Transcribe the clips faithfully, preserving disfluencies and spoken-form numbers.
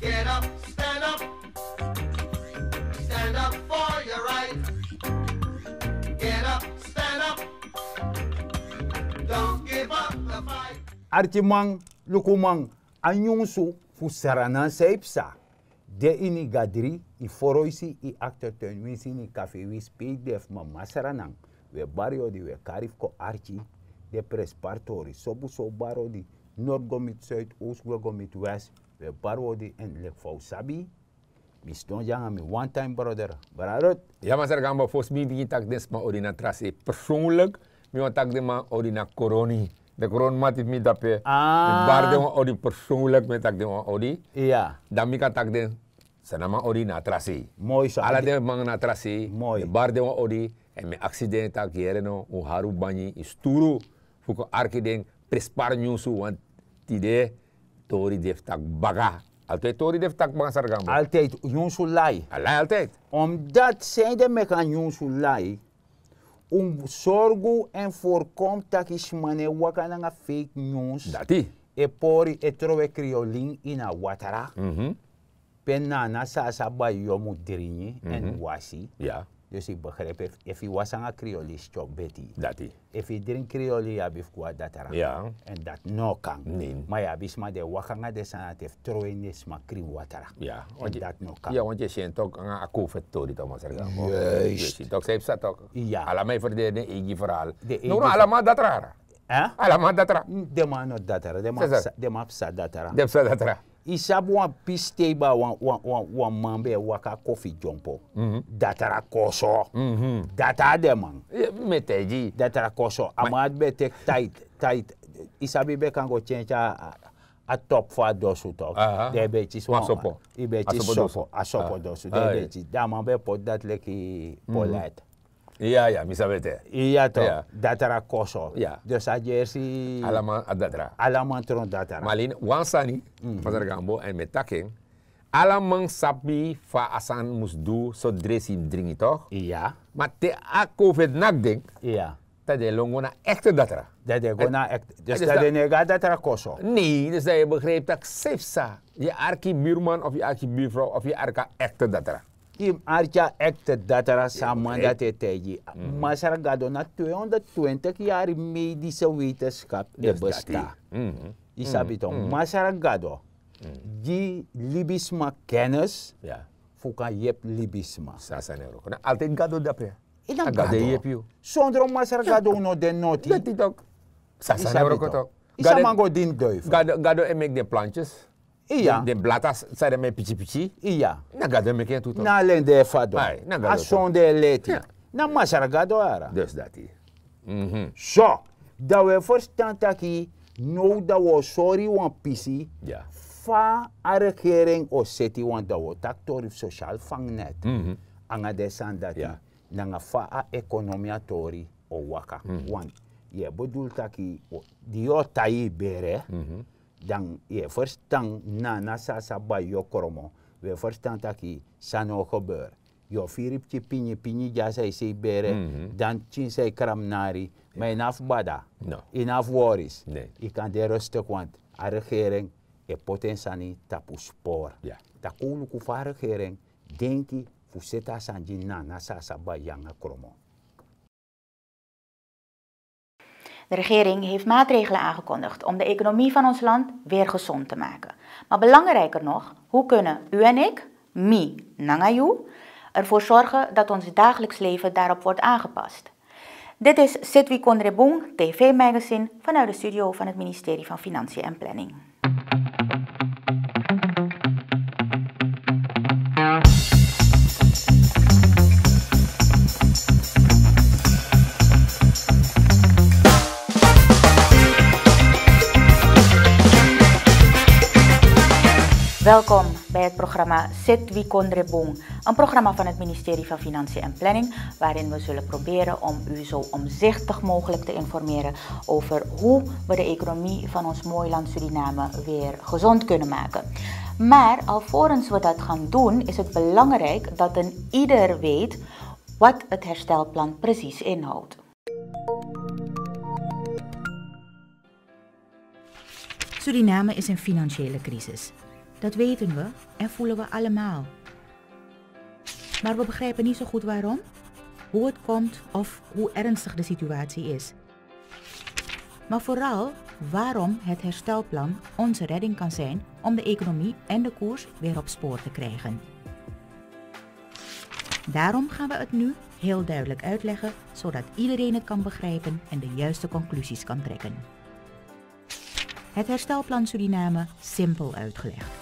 Get up, stand up. Stand up for your right. Get up, stand up. Don't give up the fight. Arkiman, lukuman, a nyunsu fu Sranan san yu psa. De ini gadri, yu froisi, yu achtertuin, winsi ini kafe, winsi pe yu de fu mama Sranan. Wi e bari yu odi, wi e kari fu kon arki. Den prenspari tori, sobu so bari odi, nord go miti zuid, oost go go miti west. Wi e bari yu odi, èn leki fa un sabi, mi sidon dya nanga mi one time brother, brother. Ya, Masra Gambo, fosi mi bigin taki den sma odi na tra sei persoonlijk, mi wani taki den man odi na koroni. Den koroni mati fu mi dape. Ah. Mi bari den wan odi persoonlijk, mi e taki den wan odi. Ya. Dan mi kan taki den, san na man odi na tra sei. Moi so. Ala den man na tra sei. Moi. Mi bari den wan odi, èn mi aksi den taki yere no, un hari un banyi, un sturu fu kon arki den prenspari nyunsu, want tide tori de fu taki baka. Altijd tori de fu taki baka, Masra Gambo. Altijd, nyunsu lai. A lai altijd. Omdat san ede meki a nyunsu lai, un sorgu èn voorkom taki sma no e waka nanga fake news. Dati. E pori, e trowe kriolin ini a watra. Mhm. Pe Nana Sasa Bayo mu dringi èn wasi. Ya. Dus yu begrijp, efu, efu yu wasi nanga kriolin, yu stop beti. Dati. Efu yu dringi kriolin, yu abi fu go na datra. Ya. Èn dati no kan. Nee. Ma yu abi sma di e waka nanga den sani dati fu trowe ini den sma krin watra. Ya. Èn dati no kan. Ya, want yu e si en toch nanga a covid tori toch, Masra Gambo. Juist. Yu e si toch san yu psa toch. Ya. Ala man e verdedig den eigi verhaal. Den eigi verhaal. No, no, ala man na datra. Eh? Ala man na datra. Mm, den man no datra. Den man psa, den man psa datra. Den psa datra. Yu sabi wan pisi teiba, wan, wan, wan, wan man ben e waka kofi dyompo. Mhm. Datra koso. Mhm. Datra den man. Eh, mi e taigi yu. Datra koso. A man ben teki tijd, tijd. Yu sabi yu ben kan go change a, a, a top fu a dosu toch. Aha. Dan yu ben kisi wan sopo. Yu ben kisi sopo. A sopo dosu. Dan yu ben kisi. Dan a man ben poti dati leki polet. Ya, ya, mi sabi ete. Ya toch, datra koso. Ya. Dus a gersi. Ala man na datra. Ala man tron datra. Ma wan sani, Masra Gambo, èn mi e taki en. Ala man sabi fa a sani mus du, so dresi yu mus dringi toch. Ya. Ma te a covid naki den. Ya. Dan den e lon go na ekte datra. Dan den e go na ekte. Dus dan den no e go na datra koso. Nee, dus dan yu begrijp taki san yu psa. Yu arki buurman of yu arki buurvrouw of yu arki a ekte datra. Yu mus arki a ekte datra san a man dati e taigi. Masra Gado, na tweehonderdtwintig yari medische wetenschap e besta. Yu sabi toch, Masra Gado gi libisma kennis fu kan yepi libisma. Sasa ne wroko. Na altijd Gado dape. Yu na Gado e yepi yu. Sondro Masra Gado un no de noti. Dati toch. Sasa ne wroko toch. Yu sa man go dini duifu. Gado, Gado e meki den plantjes. Iya. Den, den blata san den meki pikin pikin. Iya. Na Gado meki en tu toch. Na alen den e fadon. Ai, na Gado toch. A son den e leti. Ya. Na Masra Gado yara. Dus dati. Mhm. So, dan wi e ferstan taki now dan wi o sori wan pisi. Ya. Fa a regering o seti wan, dan wi o taki tori fu social vangnet. Mhm. Nanga den sani dati. Ya. Nanga fa a ekonomia tori o waka. Mhm. Want yu e bedoel taki, o, di yu o tan yu bere, mhm, dan yu e ferstan Nana Sasa Bayo Kromo, wi e ferstan taki san no o gebeur. Yu o firi pikin pini pini dya san e sei bere, mhm, dan pikin san e kramnari, ma yu no abi fu bada. No. Yu no abi fu worries. Nee. Yu kan de rustig, want a regering e poti en sani tapu spoor. Ya. Dan kon un luku fa a regering denki fu seti a sani gi Nana Sasa Bayo nanga Kromo. De regering heeft maatregelen aangekondigd om de economie van ons land weer gezond te maken. Maar belangrijker nog, hoe kunnen u en ik, mi nanga yu, ervoor zorgen dat ons dagelijks leven daarop wordt aangepast? Dit is Sitwi Kondre Bung, T V-magazine, vanuit de studio van het ministerie van Financiën en Planning. Welkom bij het programma Sitwi Kondre Bung, een programma van het ministerie van Financiën en Planning, waarin we zullen proberen om u zo omzichtig mogelijk te informeren over hoe we de economie van ons mooi land Suriname weer gezond kunnen maken. Maar alvorens we dat gaan doen, is het belangrijk dat een ieder weet wat het herstelplan precies inhoudt. Suriname is in financiële crisis. Dat weten we en voelen we allemaal. Maar we begrijpen niet zo goed waarom, hoe het komt of hoe ernstig de situatie is. Maar vooral waarom het herstelplan onze redding kan zijn om de economie en de koers weer op spoor te krijgen. Daarom gaan we het nu heel duidelijk uitleggen, zodat iedereen het kan begrijpen en de juiste conclusies kan trekken. Het herstelplan Suriname, simpel uitgelegd.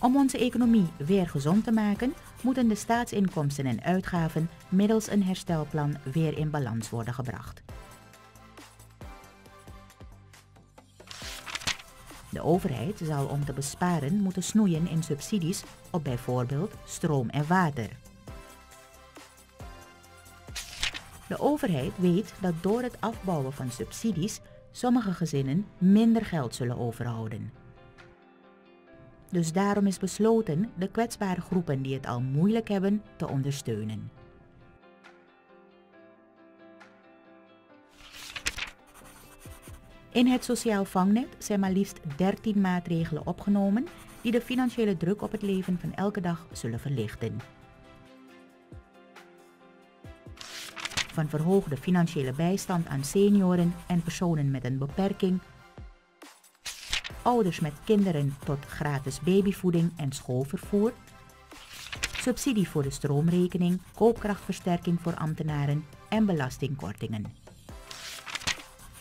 Om onze economie weer gezond te maken, moeten de staatsinkomsten en uitgaven middels een herstelplan weer in balans worden gebracht. De overheid zal, om te besparen, moeten snoeien in subsidies op bijvoorbeeld stroom en water. De overheid weet dat door het afbouwen van subsidies sommige gezinnen minder geld zullen overhouden. Dus daarom is besloten de kwetsbare groepen die het al moeilijk hebben te ondersteunen. In het sociaal vangnet zijn maar liefst dertien maatregelen opgenomen die de financiële druk op het leven van elke dag zullen verlichten. Van verhoogde financiële bijstand aan senioren en personen met een beperking, ouders met kinderen, tot gratis babyvoeding en schoolvervoer, subsidie voor de stroomrekening, koopkrachtversterking voor ambtenaren en belastingkortingen.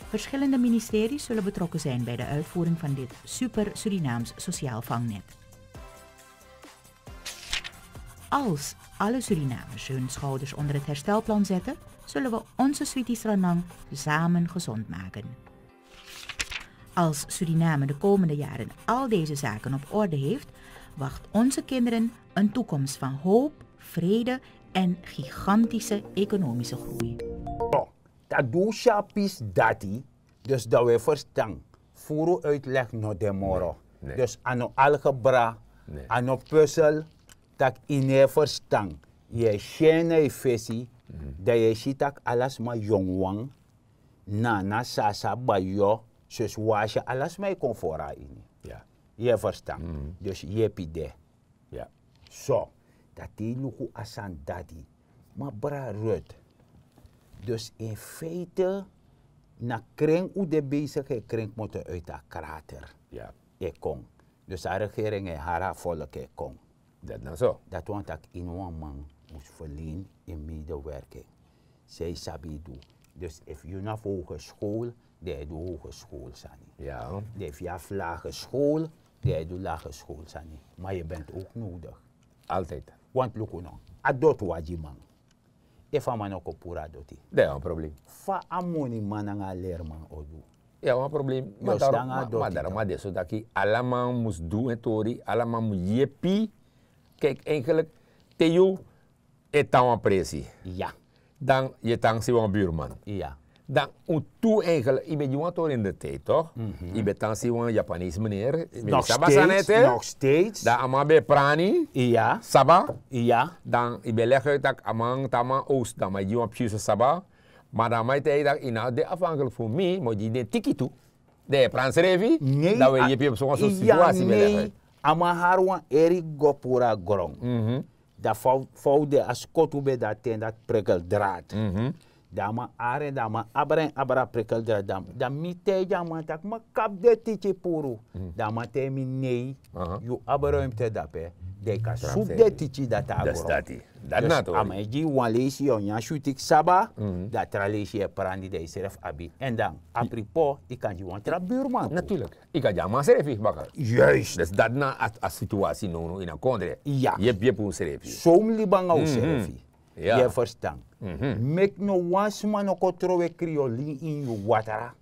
Verschillende ministeries zullen betrokken zijn bij de uitvoering van dit super Surinaams sociaal vangnet. Als alle Surinamers hun schouders onder het herstelplan zetten, zullen we onze Sweetie Sranan samen gezond maken. Als Suriname de komende jaren al deze zaken op orde heeft, wacht onze kinderen een toekomst van hoop, vrede en gigantische economische groei. Tadu sharpis dati, dus dan we verstan. Furu uitleg no de moro. Dus ano algebra, ano puzzel, tak ine verstan. Ye shen na ye fesi, dan ye si tak alasma yongwan, nana, sasa, bayo, sus, wasi, alasma e kon fora ini. Ye verstan. Dus yepi de. So, dati luku a sani dati. Ma bra Ruth, dus in feite na kring u de bezig e kring moto uit a krater. E kon. Dus a regering e hari a volk e kon. Dati na so. Dati wani taki ini wan man mus verleen in medewerking. San yu sabi du. Dus efu yu na fu hogeschool, dan yu e du hogeschool sani. Dan efu yu abi lage school, dan yu e du lage school sani. Ma yu bent ook nodig. Altijd. Want luku no, a doti wagi man. Efu a man no kon puru a doti, dan yu abi wan problem. Fa a moniman nanga a lerman o du? Yu abi wan problem. Ma daro ma de so taki ala man mus du en tori, ala man mus yepi. Kijk, eigenlijk, te yu e tan wan presi, dan yu e tan si wan buurman. Dan un tu, eigenlijk, yu ben gi wan tori in de tijd, toch? Yu ben tan si wan Japanese meneer, yu ben saba san na ete. Dan a man ben e prani saba. Dan yu ben leg uit tak' a man, te a man oost, dan a man e gi wan piece saba. Ma dan a man e taigi tak' yu no de afhankelijk fu mi, ma yu gi den tiki tu. Dan yu e prani srefi. Dan we yepi yu op so wan sortu situatie ben leg uit. A man hari wan eri go puru a gron. Dan fa u de, a skotu ben de a ten dati, prikkeldraad. Dan a man ari en, dan a man abra en, abra a prikkeldraad. Dan mi taigi a man tak' mi kapu den tiki puru. Dan a man taigi mi nei, yu abi ruimte dape, dan yu kan suku den tiki dati na gron. Dus a man e gi yu wan leisi, yu o nyan switi saba, dan a tra leisi yu e prani, dan yu srefi abi. Èn dan, a propos, yu kan gi wan tra buurman. Natuurlijk. Yu kan gi a man srefi baka. Juist. Dus dati na a situatie nownow ini a kondre. Yepi yepi unsrefi. So un mus libi nanga unsrefi. Yu e verstan. Meki no wan sma no kon trowe kriolin ini yu watra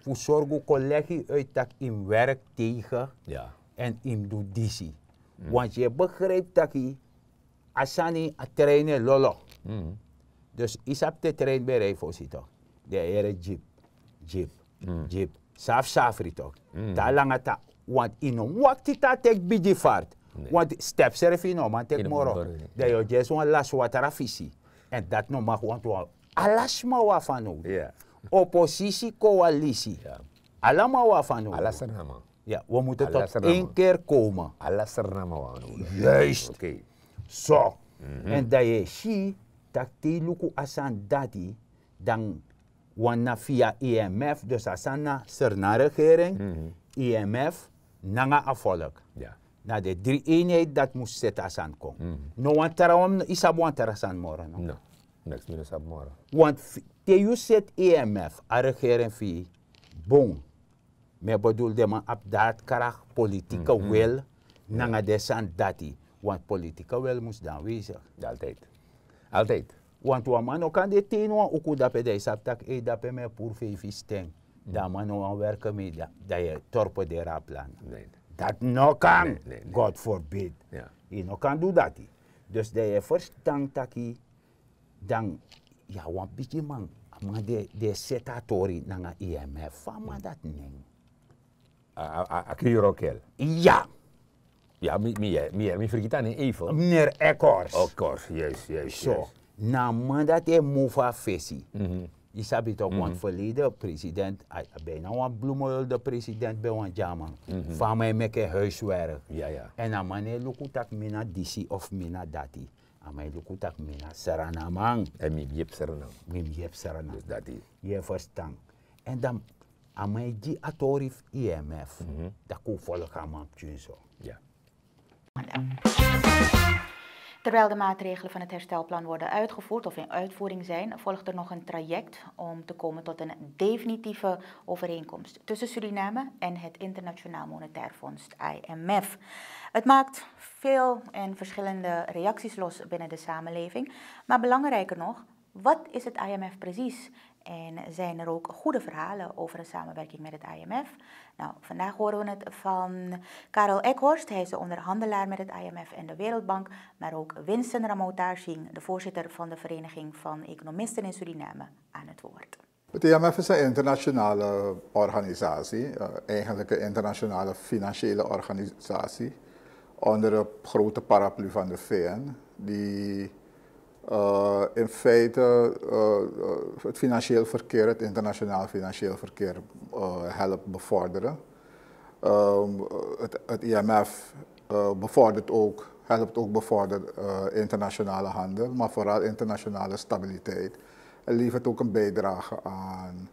fu sorgu kon legi yu uit tak' yu mus werk tegen, èn yu mus du disi. Want yu e begrijpi tak' a sani, a trein e lolo. Dus yu sabi te trein ben rij fosi tok', dan yu e yere jeep, jeep, jeep, safsafri tok'. Te a langa tan, want yu no mus wakti te a teki bigi fart. Want step srefi yu no man teki moro. Dan yu o dyesi wan lasi watra fisi. Èn dati no mag, want wan, ala sma wan fanowdu. Oposisi, koalisi, ala man wan fanowdu. Ya, we moeten tot één keer komen. Alla Sernama wani. Juist. Zo. En dan je si, dat te luku asan dati, dan wan na via I M F, dus asan na Serna regering, I M F, nanga a volk. Na de drie eenheid dat moest zitten asan kon. No wan tara wan, isabu wan tara san moro, no? No, niks minder sabu moro. Want te you zit I M F, a regering fi, bon. Me bedoel, de man abi daadkracht, politieke wil, nanga de san dati. Want politieke wil moest dan aanwezig. Altijd. Altijd. Want wan man no kan de teni wan uku dape, dan yu sabi taki, ei, dape me puru feifi sten. Dan man no wan werken mee, dan yu torpederi a plan. Dat no kan. God forbid. Yu no kan du dati. Dus dan yu e ferstan taki, dan, ya, wan pikin man, a man de, de seti a tori nanga I M F, fa a man dati nen? A, a, a, a Kiro kel. Ya. Ya, mi, mi, mi, mi frigita nen even. Meneer Ekhorst. Of course, yes, yes. So, na a man dati e move a fesi. Yu sabi toch, want verleden president, a, a bijna wan bloemenhulde president ben wan German. Fa a man e meki huiswerk. Ya, ya. En a man e luku taki mi na disi of mi na dati. A man e luku taki mi na Sranaman. En mi yepi Sranan. Mi yepi Sranan. Dus dati. Yu e ferstan. En dan a man e gi a tori fu I M F. Dan kon follow a man pikin so. Ya. Terwijl de maatregelen van het herstelplan worden uitgevoerd of in uitvoering zijn, volgt er nog een traject om te komen tot een definitieve overeenkomst tussen Suriname en het Internationaal Monetair Fonds, I M F. Het maakt veel en verschillende reacties los binnen de samenleving, maar belangrijker nog, wat is het I M F precies? En zijn er ook goede verhalen over een samenwerking met het I M F? Nou, vandaag horen we het van Karel Ekhorst. Hij is de onderhandelaar met het I M F en de Wereldbank, maar ook Winston Ramotarsing, de voorzitter van de Vereniging van Economisten in Suriname, aan het woord. Het I M F is een internationale organisatie, eh, eigenlijk een internationale financiële organisatie onder de grote paraplu van de V N, die eh, in feite eh, eh, het financieel verkeer, het internationaal financieel verkeer eh, helpt bevorderen. Ehm, het, het I M F eh, bevordert ook, helpt ook bevorderen eh, internationale handel, maar vooral internationale stabiliteit. Het levert ook een bijdrage aan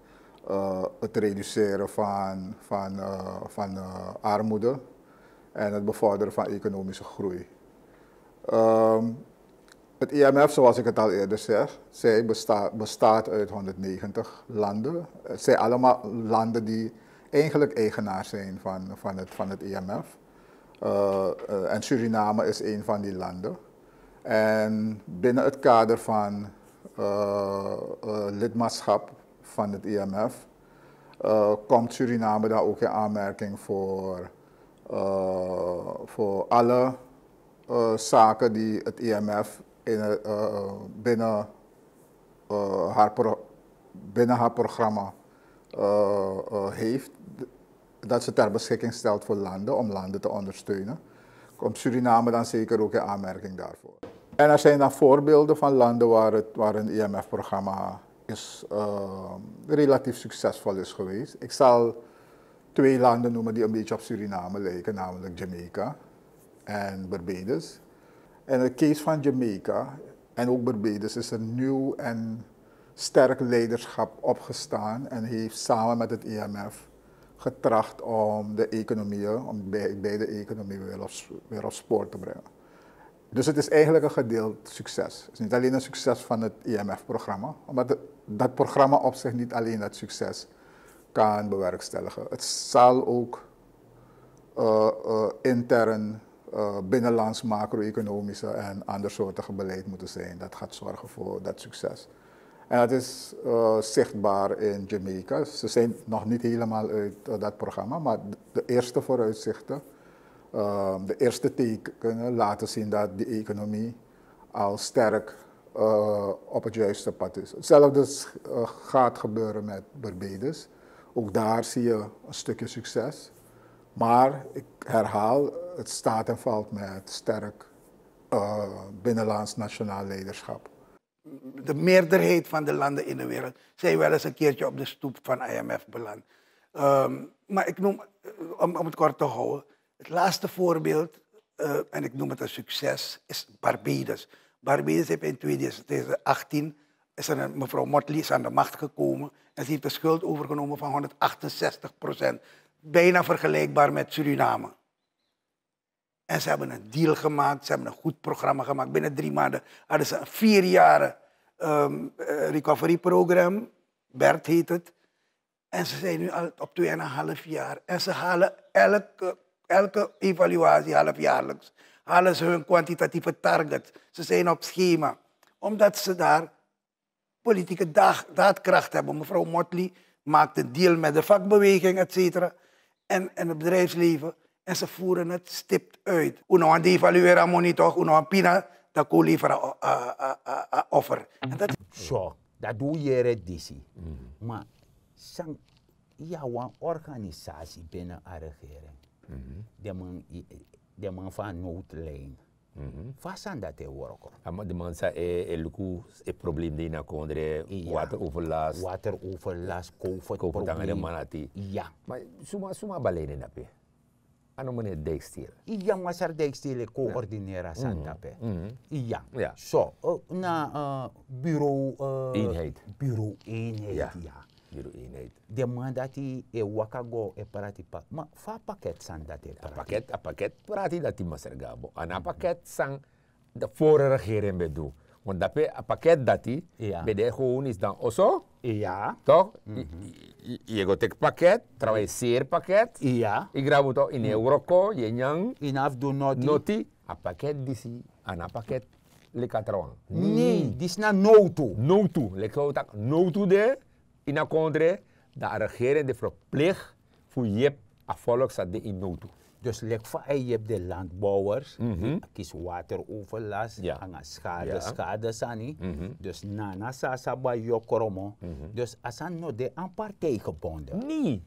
eh, het reduceren van, van, eh, van eh, armoede en het bevorderen van economische groei. Ehm, het I M F, zoals ik het al eerder zeg, zei, besta- bestaat uit honderdnegentig landen. Het zijn allemaal landen die eigenlijk eigenaar zijn van, van, het, van het I M F. Eh, eh, en Suriname is een van die landen. En binnen het kader van eh, eh, lidmaatschap van het I M F eh, komt Suriname dan ook in aanmerking voor, eh, voor alle eh, zaken die het I M F in, eh, eh, binnen, eh, haar pro- binnen haar programma eh, eh, heeft, d- dat ze ter beschikking stelt voor landen om landen te ondersteunen, komt Suriname dan zeker ook in aanmerking daarvoor. En er zijn dan voorbeelden van landen waar het, waar een I M F-programma is, eh, relatief succesvol is geweest. Ik zal twee landen noemen die een beetje op Suriname lijken, namelijk Jamaica en Barbados. En in de case van Jamaica en ook Barbados is er nieuw en sterk leiderschap opgestaan en heeft samen met het I M F getracht om de economieën, om bij- beide economieën weer op, weer op spoor te brengen. Dus het is eigenlijk een gedeeld succes. Het is niet alleen een succes van het I M F-programma, omdat het- dat programma op zich niet alleen dat succes kan bewerkstelligen. Het zal ook eh, eh, intern, eh, binnenlands macro-economische en andersoortige beleid moeten zijn. Dat gaat zorgen voor dat succes. En dat is eh, zichtbaar in Jamaica. Ze zijn nog niet helemaal uit eh, dat programma, maar de- de eerste vooruitzichten, eh, de eerste tekenen laten zien dat die economie al sterk eh, op het juiste pad is. Hetzelfde s- eh, gaat gebeuren met Barbados. Ook daar zie je een stukje succes. Maar ik herhaal, het staat en valt met sterk eh, binnenlands nationaal leiderschap. De meerderheid van de landen in de wereld zijn wel eens een keertje op de stoep van I M F beland. Ehm, maar ik noem om, om het kort te houden, het laatste voorbeeld, uh, en ik noem het een succes, is Barbados. Barbados heeft in tweeduizend achttien, is er een, mevrouw Motley is aan de macht gekomen en ze heeft de schuld overgenomen van honderdachtenzestig procent. Bijna vergelijkbaar met Suriname. En ze hebben een deal gemaakt, ze hebben een goed programma gemaakt. Binnen drie maanden hadden ze een vier jaren um, uh, recovery program, bert heet het. En ze zijn nu al op tweeënhalf jaar. En ze halen elke, elke evaluatie halfjaarlijks. Halen ze hun kwantitatieve target. Ze zijn op schema. Omdat ze daar politieke daad, daadkracht hebben. Mevrouw Motley maakt een deal met de vakbeweging, et cetera. En, en het bedrijfsleven. En ze voeren het stipt uit. Uno aan devalueren moni toch, uno aan pina, dan kon leveren offer. En dat... So, dat doe je disi. Maar san, ya wan organisatie binnen a regering. De man, de man van noodlijn. Fa san dat e work. De man sa e luku e probleem de in a kondre. Water overlast. Water overlast, covid probleem. Manati. Ya. Maar suma suma baleine dape. Ano meneer Dijksteel. Ya, masar Dijksteel e coördineren a sani dape. Ya. So na bureau eenheid. Bureau eenheid, ya. Bureau eenheid. De man dati e waka go e prati pak, ma fa a paket san dati e prati? A paket, a paket prati dati, masar Gabo. Ana a paket san de vorige regering ben du. Want dape a paket dati ben de gewoon is dan oso. Ya. Toch? Ye go teki paket, trawa ye seri paket. Ya. Yu grabu toch, yu no e wroko, yu e nyan. Yu no abi du noti. Noti. A paket disi, a no a paket leki a trawan. Nee, disi na nowtu. Nowtu, leki fa wi taki nowtu de ini a kondre, dan a regering de verplicht fu yepi a volk san de ini nowtu. Dus leki fa a yepi de landbouwers, a kisi wateroverlast nanga schade, schade sani. Dus na na san a sa bai yu o kromo. Dus a sani no de aan partij gebonden. Nee.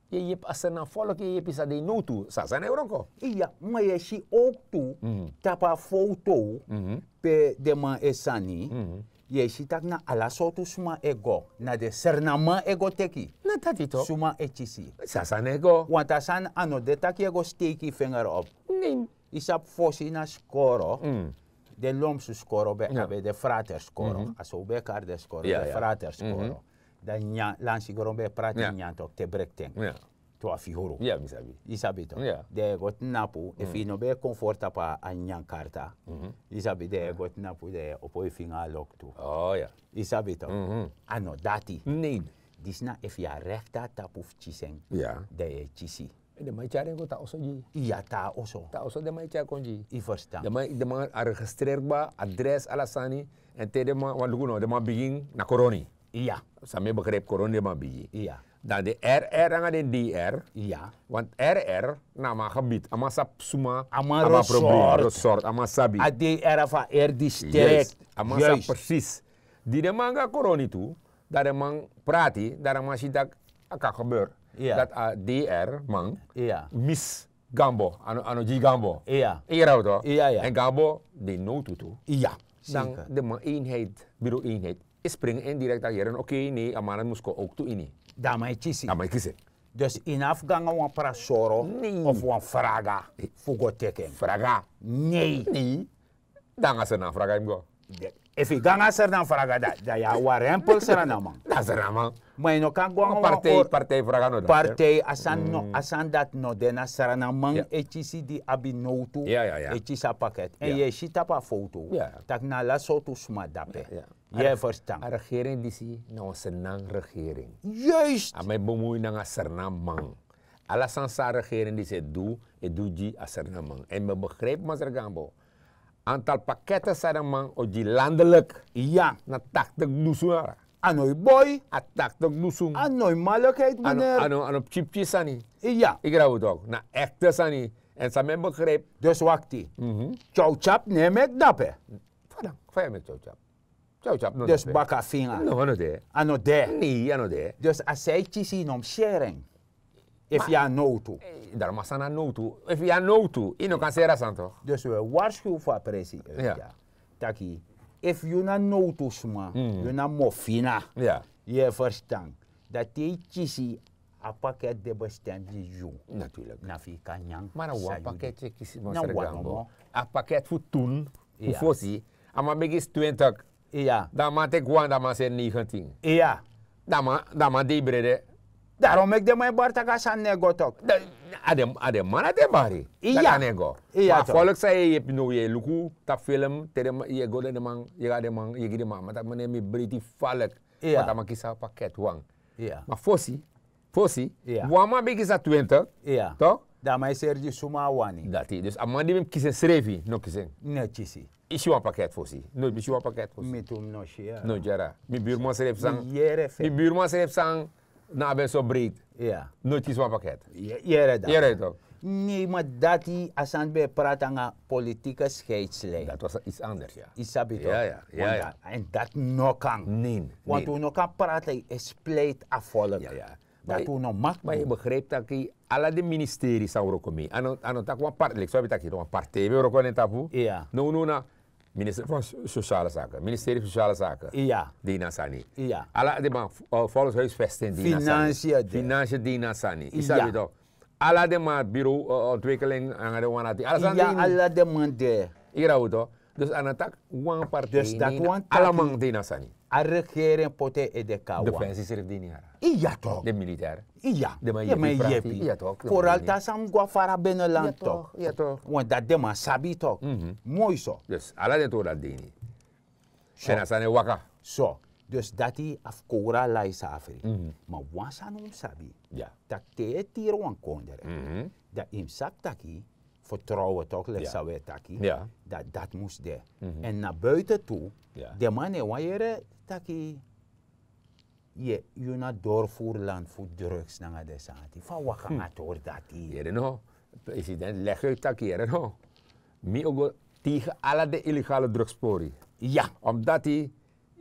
Ye yepi a Sranan volk, ye yepi san de ini nowtu, san a sani e wroko. Ya, ma yu e si ook tu tapu a foto pe den man e sani. Yu e si tak' na ala sortu sma e go, na den Sranan man e go teki. Na dati toch. Suma e kisi. San a sani e go. Want a sani a no de tak' yu e go steiki yu vinger op. Nee. Yu sabi fosi na skoro, den lomsu skoro ben abi den frater skoro. A so un ben e kari den skoro, den frater skoro. Dan nyan, lansi gron ben e prati nyan tok te brekten. Twafu yuru. Yu sabi tok. Dan yu e go tnapu, efu yu no ben e kon fori tapu a nyan karta, yu sabi, dan yu e go tnapu, dan yu e opo yu finga a loktu. Yu sabi tok. A no dati. Disi na efu yu a rekte a tapu fu kisi en, dan yu e kisi. Den man e tyari en go tan oso gi yu. Ya, tan oso. Tan oso den man e tyari kon gi yu. Yu ferstan? Den man, den man a registreer kba, adres, ala sani. Èn te den man wani luku, no, den man bigin na koroni. Ya. San mi e begrijp, koroni den man bigin. Ya. Dan den R R nanga den D R. Ya. Want R R na a man gebied, a man sabi suma. A man abi a problem, resort. Resort, a man sabi. A D R fu a R district. Juist. A man sabi precies. Di den man go na koroni tu, dan den man prati, dan den man si tak' a kan gebeur. Ya. Dati a D R man misi Gambo, a no, a no gi Gambo. Ya. Yu e raw tok. Ya, ya. Èn Gambo de nowtu tu. Ya. Dan den man eenheid, bureau eenheid, e spring in direct taki yere, oké, nee, a man dati mus kon ook tu ini. Dan a man e kisi. Dan a man e kisi. Dus yu no abi fu go nanga wan prasoro of wan fraga fu go teki en. Fraga. Nee. Nee. Dan a Sranan fraga yu mus go. Efu yu go nanga Sranan fraga, dan yu a wan rempel Sranan man. Dan Sranan man. Ma yu no kan go nanga wan partij, partij fraga no dati. Partij, a sani no, a sani dati no de. Na Sranan man e kisi, di abi nowtu, e kisi a paket. Èn yu e si tapu a foto tak' na ala sortu sma dape. Yu e ferstan? A regering disi na wan Sranan regering. Juist. A man e bemui nanga Sranan man. Ala sani san a regering disi e du, e du gi a Sranan man. Èn mi e begrijp, masra Gambo, aantal pakketten san den man o gi landelijk. Ya. Na tachtig dusun. A no e boi. A tachtig dusun. A no e malikheid, meneer. A no, a no pikin pikin sani. Ya. Yu e raw tok. Na echte sani. Èn san mi e begrijp. Dus wakti. Tyautyapu no e meki dape. Fa dan? Fa yu e meki tyautyapu? Tyautyapu no de. Dus bakafinga. No, a no de. A no de. Nee, a no de. Dus a san yu kisi, yu no mus seri en. Efu yu a nowtu. Dati na a sani, a nowtu. Efu yu a nowtu, yu no kan seri a sani tok. Dus wi e waarschuw fu a presi. Ya. Taki, efu yu na nowtu sma, yu na mofina. Ya. Yu e ferstan? Dan te yu kisi, a paket de bestem gi yu. Naturlik. Na fu yu kan nyan. Ma na wan paket yu e kisi, man. Na wan nomo. A paket fu tun, fu fosi, a man ben kisi twintig. Iya. Dan a man teki wan, dan a man seni negentin. Iya. Dan a man, dan a man dei brede. Darom meki den man e bari taki a sani no e go tok. A den, a den man na den bari. Iya. Dati a no e go. Iya. Ma a folk san yu e yepi now, yu e luku tapu film, te den man, yu e go, den man, yu e go na den man, yu e gi den man, man taki: "Meneer, mi breiti falek." Iya. Ma dan a man kisi a paket wan. Iya. Ma fosi, fosi, wan man ben kisi a twintig, tok? Dan a man e seri gi suma a wani. Dati, dus a man di ben kisi ensrefi, no kisi en. No kisi. Yu si wan paket fosi? No, mi si wan paket fosi. Mi tu mi no si, ya. No, Jara. Mi buurman srefi san. Mi yere fe. Mi buurman srefi san, na a ben so breed. Ya. No kisi wan paket. Ye-, yere dati. Yere tok. Nee, ma dati a sani ben e prati nanga politieke scheidslijn. Dat was iets anders, ja. Yu sabi tok. Ja, ja, ja, ja. Want da-, en dati no kan. Nee, nee. Want un no kan prati, e splijt a volk. Ja, ja. Dati un no mag. Ma yu begrijp taki ala den ministeri san wroko mee. A no, a no taki wan part-, like so wi taki, wan partij ben wroko na en tapu. Iya. No, no, na minister van so-, sociale zaken, ministerie van sociale zaken. Iya. Dina sani. Iya. Ala den man, eh, volkshuisvesting dina sani. Financiën de. Financiën dina sani. Yu sabi tok. Ala den man bureau, eh, ontwikkeling, nanga den wan ati. Ala sani. Iya, dini. Ala den man de. Yu sabi tok. Dus a no taki wan partij. Dus dati wan taki. Ala man dina sani. A regering poti en ede kon na wan. Defensie srefi dini, Jara. Iya tok. Den militair. Iya. Den man yepi. Iya tok. Vooral te a sani go na fara binnenland tok. Iya tok. Want dati den man sabi tok. Mhm. Moi so. Dus ala den tori dati dini. So. En a sani e waka. So. Dus dati a fu kowru a lai safri. Mhm. Ma wan sani un sabi. Ya. Taki te yu e tiri wan kondre. Mhm. Dan yu mus sabi taki vertrouwen tok, leki san wi e taki. Ya. Dati, dati mus de. Mhm. En na buiten tu, ya, den man no e wani yere taki yu, yu na doorvoerland fu drugs nanga den sani. Fa waka nanga a tori dati? Yere no. President, leg uit taki, yere no. Mi o go tegen ala den illegale drugspori. Ya. Omdat yu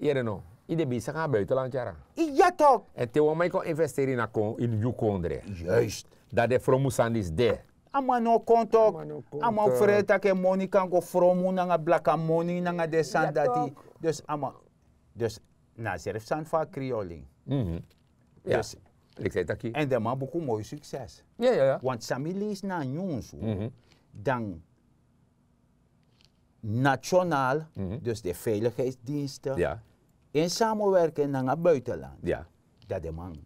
Yere no, yu de bezig nanga buitenland, Jara. Ya tok. En te wan man kon investeri na kon, ini yu kondre. Juist. Dan den fromu sani disi de. A man no kon tok. A man no kon tok. A man frei taki en moni kan go fromu nanga blaka moni nanga den sani dati. Ya tok. Dus a man, dus na srefi sani fu a kriolin. Mhm. Ya. Dus, leki san yu taki. En den man buku moi succes. Ya, ya, ya. Want san mi leisi na nyunsu. Mhm. Dan nationaal, mhm, dus de veiligheidsdiensten, ya, in samenwerking nanga buitenland, ya, dat de man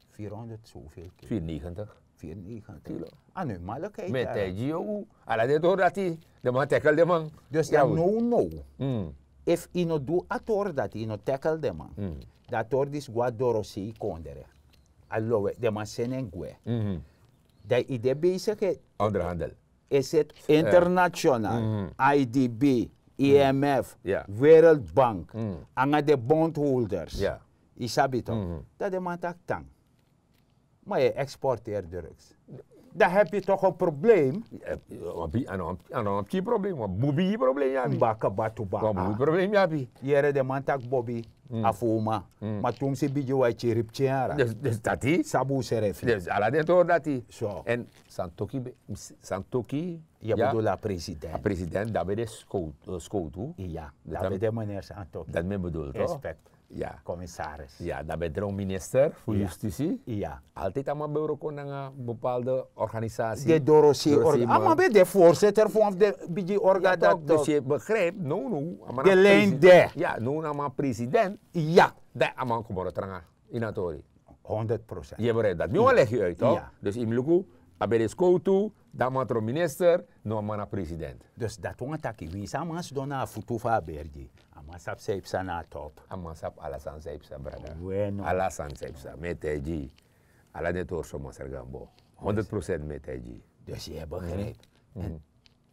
vierhonderd zoveel kilo. Viernegentig. Viernegentig kilo. A no e malikheid. Mi e taigi yu, ala den tori dati, den man tackle den man. Dus ya, dan now, now. Mm. Efu yu no du a tori dati, yu no tackle den man. Mm. Dan a tori disi go na dorosei kondre. A lowe, den man seni en gwe. Mhm. Dan yu de bezig e onderhandel. Is het international, mhm, I D B, I M F, ya, Wereldbank, mm, nanga de bondholders. Ya. Yu sabi tok. Mhm. Dan den man taki: "Tan. Ma yu e exporteer drugs. Dan heb je toch een probleem." Ya, a no wan pi-, a no wan, a no wan pikin probleem, wan bun bigi probleem yu abi. Baka batu baka. Wan bun bigi probleem yu abi. Yere den man taki bobi, mm, a fu uma. Mm. Ma tu mi si bigi wan e kiri pikin, Jara. Dus, dus dati. Sabi unsrefi. Dus ala den tori dati. So. En Santokhi be-, Santokhi, ya, ya, bedoel a president. A president, dan ben de skowtu, eh, skowtu. Ya, dan ben de meneer Santokhi. Dat mi e bedoel, toch? Respect. Ya. Commissaris. Ya, dan ben de minister fu, ya, justitie. Ya. Altijd a man ben wroko nanga bepaalde organisatie. De dorosei, dorosei orga-, man. A man ben de voorzitter fu wan fu de bigi orga, ya, dati tok. Dus yu begrijp, no, no. A man de lijn president. Ya, no, no, a man president. Ya. Dan a man kon boro tranga ini a tori. Honderd procent. Yu e begrijp dati. Mi wan leg yu uit, toch? Ya. Dus yu mus luku, a ben de skowtu, dan a man tron minister, now a man na president. Dus dati wani taki, winsi a man sidon na a futu fu a bergi, a man sabi san yu psa na a top. A man sabi ala sani san yu psa, brada. Weno. Ala sani san yu psa. Mi e taigi yu. Ala den tori so, Master Gambo. Honderd procent mi e taigi yu. Dus yu e begrijp. Mhm. En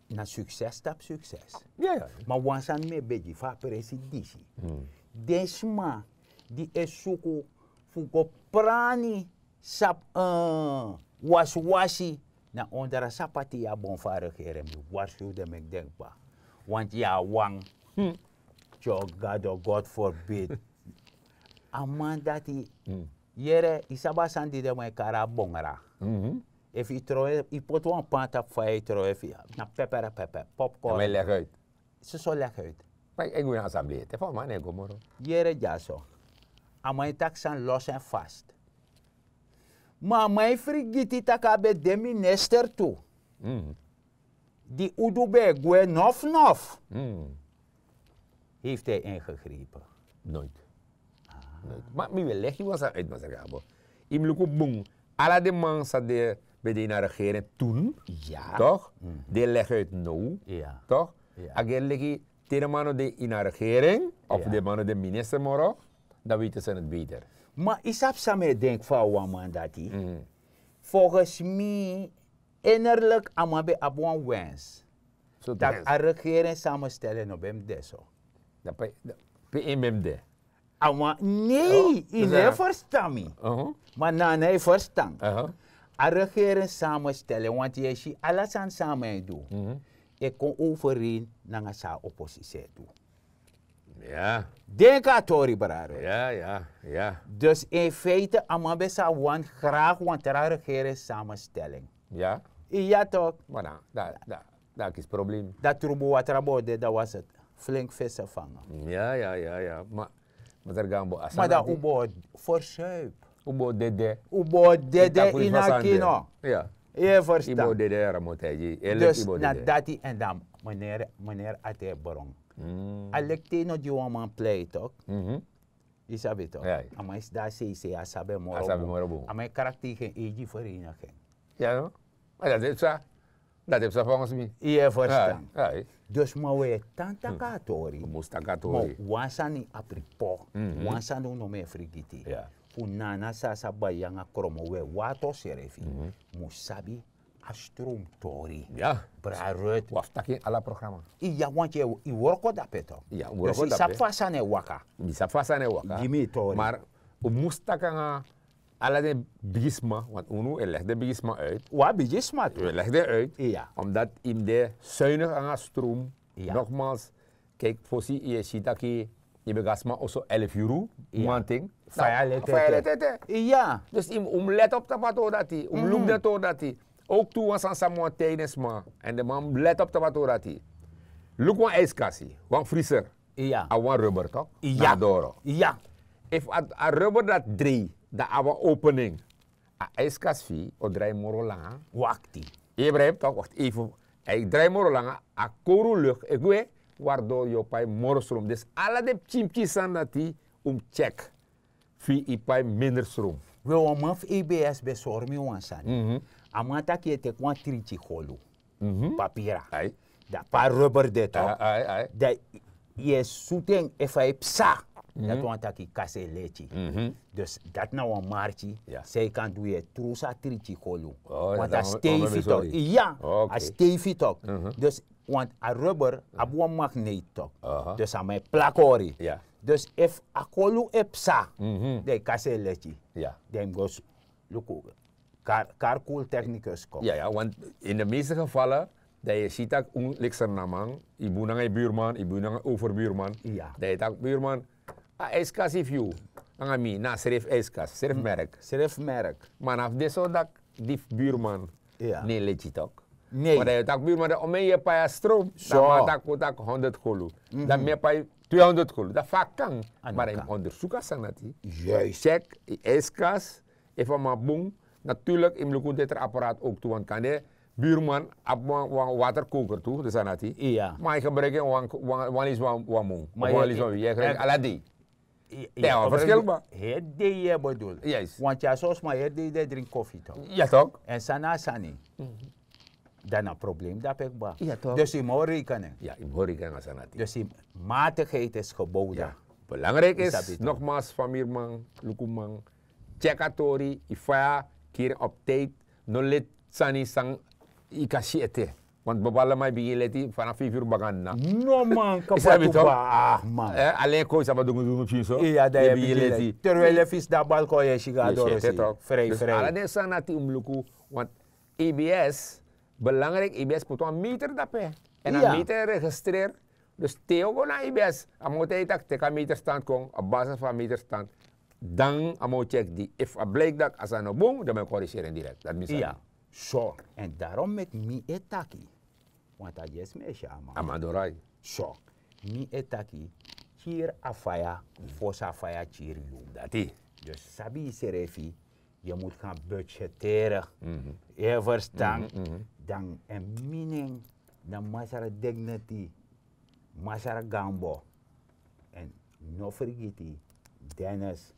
na succes tapu succes. Ya, ya. Ma wan sani mi e begi fu a presi disi. Hmm. Den sma di e suku fu go prani sabi, eh, wasiwasi na ondro a sapati, yu a bon fu a regering, mi warski yu, den meki den kba. Want yu a wan. Hmm. Tyo Gado, God forbid. A man dati, hmm, yere, yu sabi a sani di den man e kari a bongra. Mhm. Efu yu tron, yu poti wan pan tapu faya, yu tron, efu na pepere pepe, popcorn. A man e leg uit. Soso leg uit. Ma yu e go ini assemblee, te fa a man no e go moro. Yere dyaso. A man e taki sani los en vast. Ma a man e frigiti tak' a ben de minister tu. Di udu ben e gwe nofnof. Heifti en ingegrepen? Noit. Ma mi wil legi wan sani uit masrikabo. Yu mus luku bun. Ala den man san de ben de ini a regering tun, tok, di e legi uit now, tok, a geri leki te den man no de ini a regering of den man no de minister moro, dan weten se neti beter. Ma yu sabi san mi e denki fu a wan man dati? Volgens mi, innerlik a man ben abi wan wens tak' a regering samenstellen no ben mus de so. Dan pe pe en ben mus de? A wan nei, yu no e ferstan mi. Ma nana e ferstan. A regering samenstellen want yu e si ala sani san a man e du, e kon overeen nanga san a oppositie e du. Denki a tori brado. Dus in feite a man ben sa wani gragi wan tra regering samenstellen. Ya, tok. Ma dan dan dan a kisi problem. Dan trubu watra bo de dan was het flink visse vangen. Ya ya ya ya. Ma ma tergambo a sani ma dan u bo versuip. U bo dede. U bo dede ini a kino. Ya. Yu e ferstan? U bo dede, yara motaigi. Dus na dati en dan meneer meneer ate bron. A leki te yu no gi wan man plei tok. Yu sabi tok? A man e sidon a seisei a sabi en moro bun. A man e krakti gen eigi vereniging. Ya no? Ma dati e psa. Dati e psa fangosi mi. Yu e ferstan? Dus ma un e tan taki a tori. Un mus taki a tori. Ma wan sani a pripo. Wan sani un no mu e frigiti. Fu nana san a sabi bai nanga kromo un e wato srefi mus sabi a stromtori. Bra rut. Wi abi taki ini ala programa. Iya want yu e worko dape tok. Iya un worko dape. Sabi fu a sani e waka. Mi sabi fu a sani e waka. Gi mi yu tori. Mar un mus taki nanga ala den bigisma want unu e legi den bigisma uit. Wi abi bigisma tu. Wi e legi den uit. Omdat yu mus de suinig nanga strom. Nogmaals, kijk fosi yu e si taki yu ben go na sma oso elf yuru. Manting. Faya leti ete. Iya. Dus yu mus let op tapu a tori dati, yu mus luku den tori dati. Ook tu wan sani san mi wan taigi den sma èn den man mus let op tapu a tori dati. Luku wan ijskasi, wan friser. Iya. A wan rubber tok? Iya. Na doro. Iya. Efu a rubber dati drei dan a wan opening, a ijskasi fu yu o drai moro langa. Wakti. Yu e breibi tok? Wakti efu. A e drai moro langa, a kowru luk e gwe. Wari doro yu o pai moro strom dus ala den pikinpikin sani dati un mus tyek. Fu yu pai minder strom. We wan man fu ebs ben sori mi wan sani. A man taki yu e teki wan triti golu, papira, dan pe a rubber de tok. Dan yu e sutu en efu a e psa. Dati wani taki yu kasi e leti. Dus dati na wan marki san yu kan du yu e trusu a triti golu. Want a steifi tok. Iya. A steifi tok. Dus want a rubber abi wan magneet tok. Dus a man e plaki hori. Dus efu a kolu e psa, dan yu kasi e leti. Dan yu mus go luku. Karkul technicus kon. Ya ya want in de meeste gevallen dan yu si tak' un likser na man, yu bun nanga yu burman, yu bun nanga overburman. Dan yu taki burman, a ijskasi fu yu nanga mi na srefi ijskasi srefi merk. Srefi merk. Ma na fu de so dati di fu burman no e leti tok. Ma dan yu taki burman dan omen yu e pai a strom? Dan man taki kon taki honderd golu, dan mi e pai tweehonderd golu dan fa a kan? Ma dan yu mus ondersuku a sani dati. Check yu ijskasi. Efu a man bun, natuurlik yu mus luku un tetra apparaat ook tu want kande burman abi wan waterkoker tu de sani dati. Ma yu gebruiki en wan leisi wan mun, wan leisi wan wiki yu e gebruiki ala dei. Dan yu abi wan verschil kba. Heri dei yu e bedul. Want yu a so sma heri dei den drinki kofi tok? Ya tok. Èn san na a sani? Dan na problem dape kba. Dus yu mus hori rekening. Ya yu mus hori rekening a sani dati. Dus yu matigheid is gebowden. Belangrijk is nogmaals famiri man, luku man, tyeki a tori, yu faya, kiri en op tijd. No leti sani san yu kan si ete. Want bepaalde man yu bigin leti fanafu feifi uru baka na. No man, kaba tu ba. Alen kon yu sabi a dungu dungu pikin so. Yu bigin leti. Terwijl yu fisi dan balkon yu e si go na doro sei. Frei frei. Ala den sani dati un mus luku. Want ebs, belangrijk ebs poti wan meter dape. Èn a meter e registreer. Dus te yu o go na ebs a man o taigi yu tak' teki a meterstand kon a basis fu a meterstand. Dan a man o tyeki di efu a bliki dati a sani no bun dan mi e koriseri en direkt dati mi sabi. So èn darom meki mi e taki. Want a dyesi mi e si a man. A man doro ai. So mi e taki, kiri a faya fosi a faya kiri yu. Dati. Dus sabi yusrefi. Yu mus kan budgeteren. Yu e verstan? Dan en mining dan masra dignity, masra gambo. En no frigiti, dennis,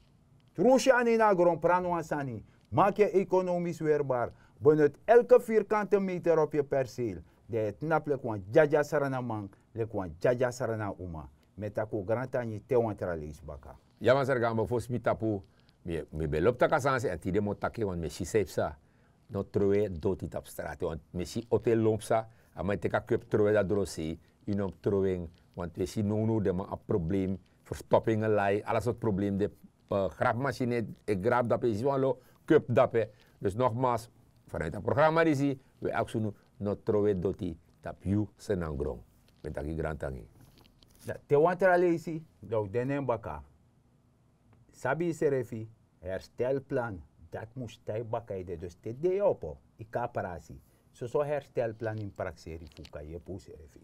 trusi ani na gron pran wan sani. Maki ekonomis werbar. Benut elke vierkante meter op yu perseel. Dan yu tnap leki wan dyadyasra na man, leki wan dyadyasra na uma. Mi e taki un grantangi te wan tra leisi baka. Ya masra gambo fosi mi tapu. Mi ben lobi taki a sani si èn tide mi o taki en want mi e si san e psa. No trowe doti tapu strati want mi e si oto e lon psa. A man e teki a kwepu trowe dati drosei. Yu no mus trowe en. Want wi e si nownow den man abi problem. Verstopinge lai ala sortu problem de. Grabu masini e grabu dape yu si wan lo kwepu dape. Dus nogmals, vanuit a programma disi wi e aksi unu, no trowe doti tapu yu senangron. Mi e taki grantangi. Te wan tra leisi dan un de na en baka. Sabi yusrefi, herstelplan dati mus tan e baka ede dus te dei opo yu kan prasi. Soso herstelplan ini prakseri fu un kan yepi unsrefi.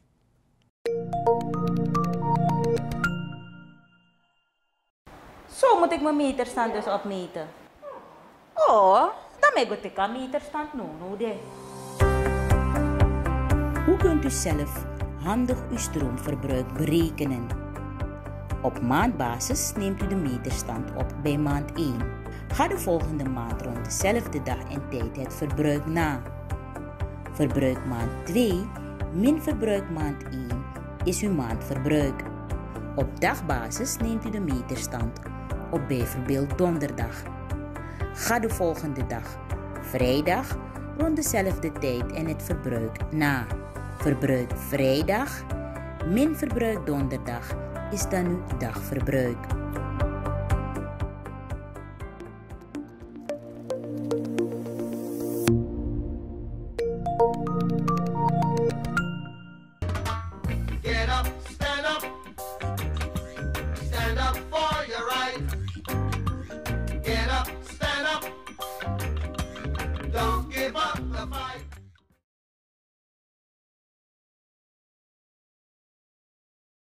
So mut iki mi meterstand dus opmeten? O, dan mi go teki a meterstand nownow de. Hoe kunt u zelf handig uw stroomverbruik berekenen? Op maandbasis neemt u de meterstand op bij maand één. Ga de volgende maand rond dezelfde dag en tijd het verbruik na. Verbruik maand twee min verbruik maand één is uw maandverbruik. Op dagbasis neemt u de meterstand op bijvoorbeeld donderdag. Ga de volgende dag, vrijdag, rond dezelfde tijd en het verbruik na. Verbruik vrijdag min verbruik donderdag is dan uw dagverbruik. Get up, stand up. Stand up for your right. Get up, stand up.